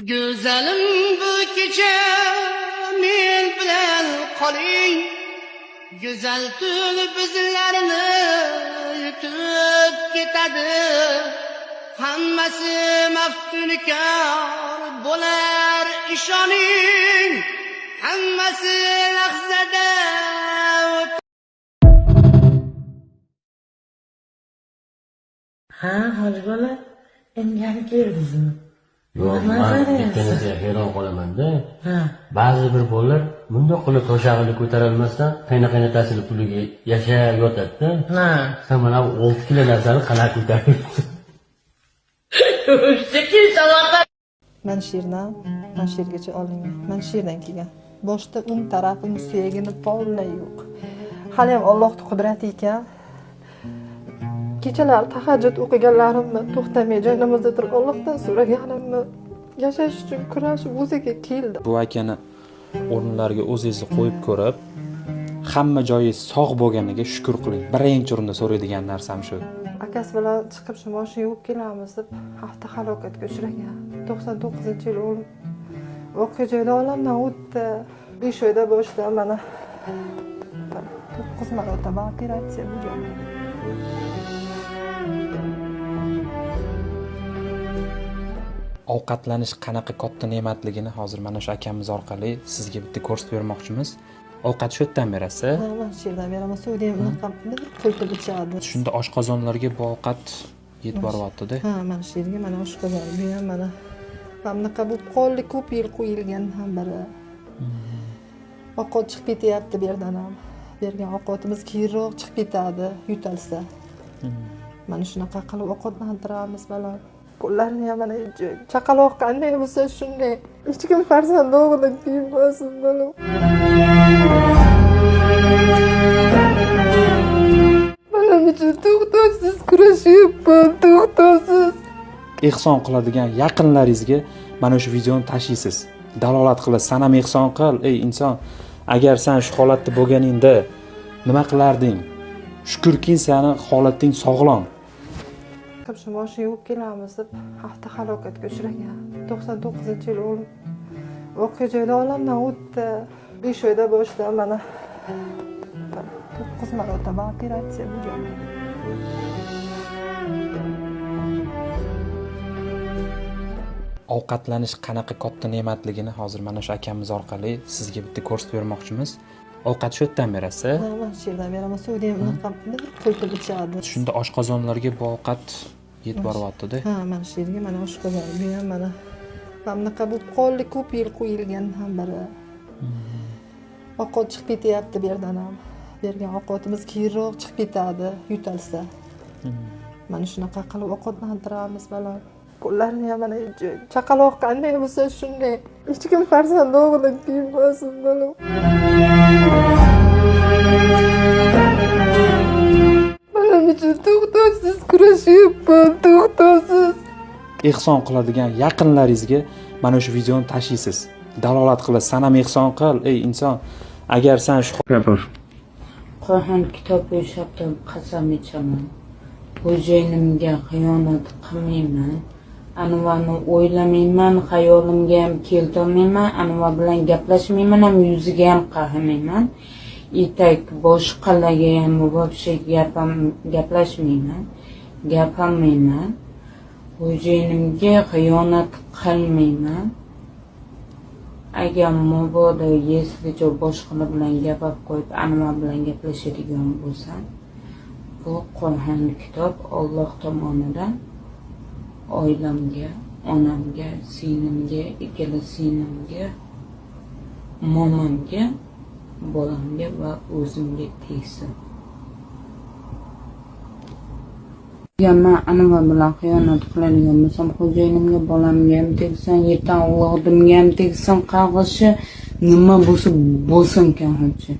Go'zalim, bu kecha men bilan qoling, go'zal tun bizlarni yutib ketadi. Hammasi maftunkor bo'lar, ishoning, hammasi lahzada. Ha, hoji bola, emgani keldingizmi? Yo'q, Nima man qarayapsiz? bitta narsaga hayron qolamanda. Ha. Ba'zi bir bolalar bundoq qilib toshag'ini ko'tarolmasdan qayna-qaynatasini puliga yashab yotadi-da. Ha. Sen mana bu 6 kilo narsani qanaqa ko'taribsan? Man sherdan, man shergacha olingan. Man sherdan kelgan. Boshda o'ng tarafim suyagini polni yo'q. Hali ham Allohning qudrati ekan. Kechalari tahajjud o'qiganlarimni to'xtamay joy namozda turib Allohdan so'raganimni yashash uchun kurashib o'ziga keldi. Bu akani o'rinlariga o'zingizni qo'yib ko'rib, hamma joyi sog' bo'lganiga shukur qiling. Birinchi o'rinda so'raydigan narsam shu. Akasi bilan chiqib shu mashina yuvib kelamiz deb avto halokatga uchragan. 99-yil o'g'lim voqea joyida olamdan o'tdi. 5 oyda boshida mana 9 marotaba operatsiya bo'lgan. Ovqatlanish qanaqa katta ne'matligini hozir mana shu akamiz orqali sizga bitta ko'rsatib bermoqchimiz. Ovqat shu yerdan berasiz. Ha, man shu yerdan beraman. Suvni ham unaqa bir qultib ichadi. Shunda oshqozonlarga bu ovqat yetib boryapti-da. Ha, mana shu yerga mana oshqozon, bu ham mana bunaqa bo'lib qoldi, ko'p yil qo'yilgan ham biri. Ovqat chiqib ketyapti bu yerdan ham. Bergan ovqatimiz keyinroq chiqib ketadi, yutalsa. Mana shunaqa qilib ovqatlantiramiz balam. Qo'llarini ham mana chaqaloq qanday bo'lsa shunday. Hech kim farzand o'g'li kiymasin bolam. Bolam uchun to'xtovsiz kurashyapman, to'xtovsiz. Ehson qiladigan yaqinlaringizga mana shu videoni tashlaysiz. Dalolat qilasiz. San ham ehson qil, ey inson. Agar sen shu holatda bo'lganingda nima qilarding? Shukurki, seni holating sog'lom. Shu mashina yuvib kelamiz deb avto halokatga uchragan. 99-yil o'g'lim voqea joyida olamdan o'tdi. 5 oyda boshida mana 9 marotaba operatsiya bo'lgan. Ovqatlanish qanaqa katta ne'matligini hozir mana shu akamiz orqali sizga bitta ko'rsatib bermoqchimiz. Ovqat shu yerdan berasiz. Ha, man shu yerdan beraman. Suvni ham unaqa bir qultib ichadi. Shunda oshqozonlarga bu ovqat yetib boryapti-da. Ha, mana shu yerga mana oshqozon, bu ham mana bunaqa bo'lib qoldi, ko'p yil qo'yilgan ham biri. Ovqat chiqib ketyapti bu yerdan ham. Bergan ovqatimiz keyinroq chiqib ketadi, yutalsa. Mana shunaqa qilib ovqatlantiramiz balam. Qo'llarini ham mana chaqaloq qanday bo'lsa shunday. Hech kim farzand o'g'li kiymasin bolam. Bolam uchun to'xtovsiz kurashyapman, to'xtovsiz. Ehson qiladigan yaqinlaringizga mana shu videoni tashlaysiz. Dalolat qilasiz. San ham ehson qil, ey inson. Agar sen shu Qur'on kitob o'shabdan qasam ichaman. Xo'jayinimga xiyonat qilmayman. Anvarni o'ylamayman, xayolimga ham keltirmayman, Anvar bilan gaplashmayman ham, yuziga ham qaramayman. Etak boshqalarga ham вообще gaplashmayman, gapirmayman. Xo'jayinimga xiyonat qilmayman. Agar mabodo если boshqalar bilan gapirib qo'yib, Anvar bilan gaplashadigan bo'lsam, bu Qur'on kitob Alloh tomonidan oilamga, onamga, singlimga, ikkala singlimga, momamga, bolamga va o'zimga tegsin. Agar man Anvar bilan xiyonat qiladigan bo'lsam, xo'jayinimga, bolamga ham tegsin, yetti avlodimga ham tegsin, qarg'ishi nima bo'lsa bo'lsin, короче.